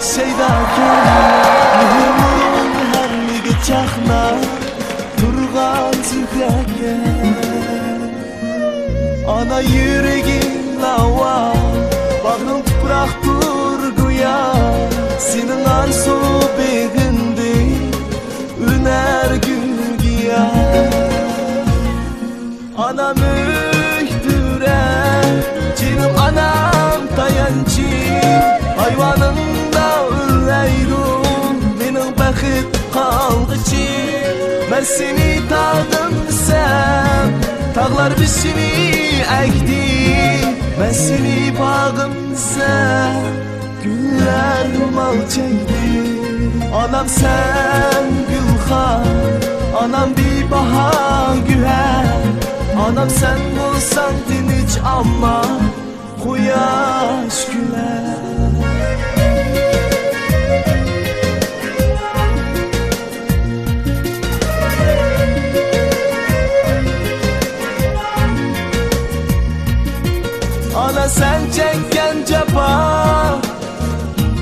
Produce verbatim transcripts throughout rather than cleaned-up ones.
شەيدا كۆرۈنۈپ، مېھىر نۇرۇڭ ھەممىگە چاقناپ تۇرغان زۆھرەگە. ئانا يۈرىكىڭ لاۋا، باغرىڭ تۇپراقتۇر گويا، سېنىڭ ئارزۇ بېغىڭدىن ئۈنەر گۈل گىياھ. ئانام ئۆي تۆرە، جېنىم ئانام تايانچى، ئايۋانىڭدا ئۈنلەيدۇ مېنىڭ بەخت قالغۇچى. مەن سېنى تاغىم دېسەم، تاغلار بېشىنى ئەگدى. مەن سېنى باغىم دېسەم، گۈللەر رومال چەكتى. ئانام سەن گۈلخان، ئانام بىباھا گۆھەر. ئانام سەن بولساڭ تىنچ، ئامما قۇياش كۈلەر. ئانا سەن چەككەن جاپا،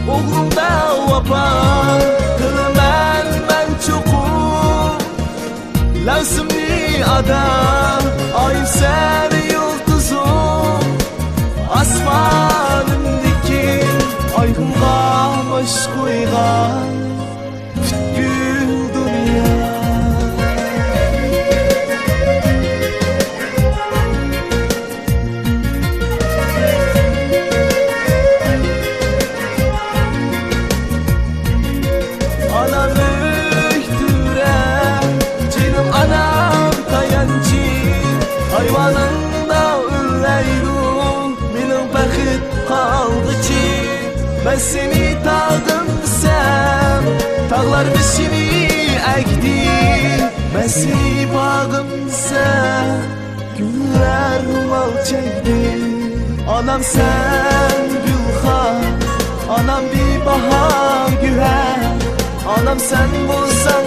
ئوغلۇڭدا ۋاپا قىلىمەن مەن چوقۇم. لەۋزىمنى ئادا، ئايىم سەن يۇلتۇزۇم، ئاسمانىمدىكى ئايغىڭغا باش قويغان پۈتكۈل دۇنيا. ئانام ئۆي تۆرە، جېنىم ئانام تايانچى، ئايۋانىڭدا ئۈنلەيدۇ مېنىڭ بەخت قالغۇچى. مەن سېنى تاغىم دېسەم، تاغلار بېشىنى ئەگدى. مەن سېنى باغىم دېسەم، گۈللەر رومال چەكتى. ئانام سەن گۈلخان، ئانام بىباھا گۆھەر. ئانام سەن بولساڭ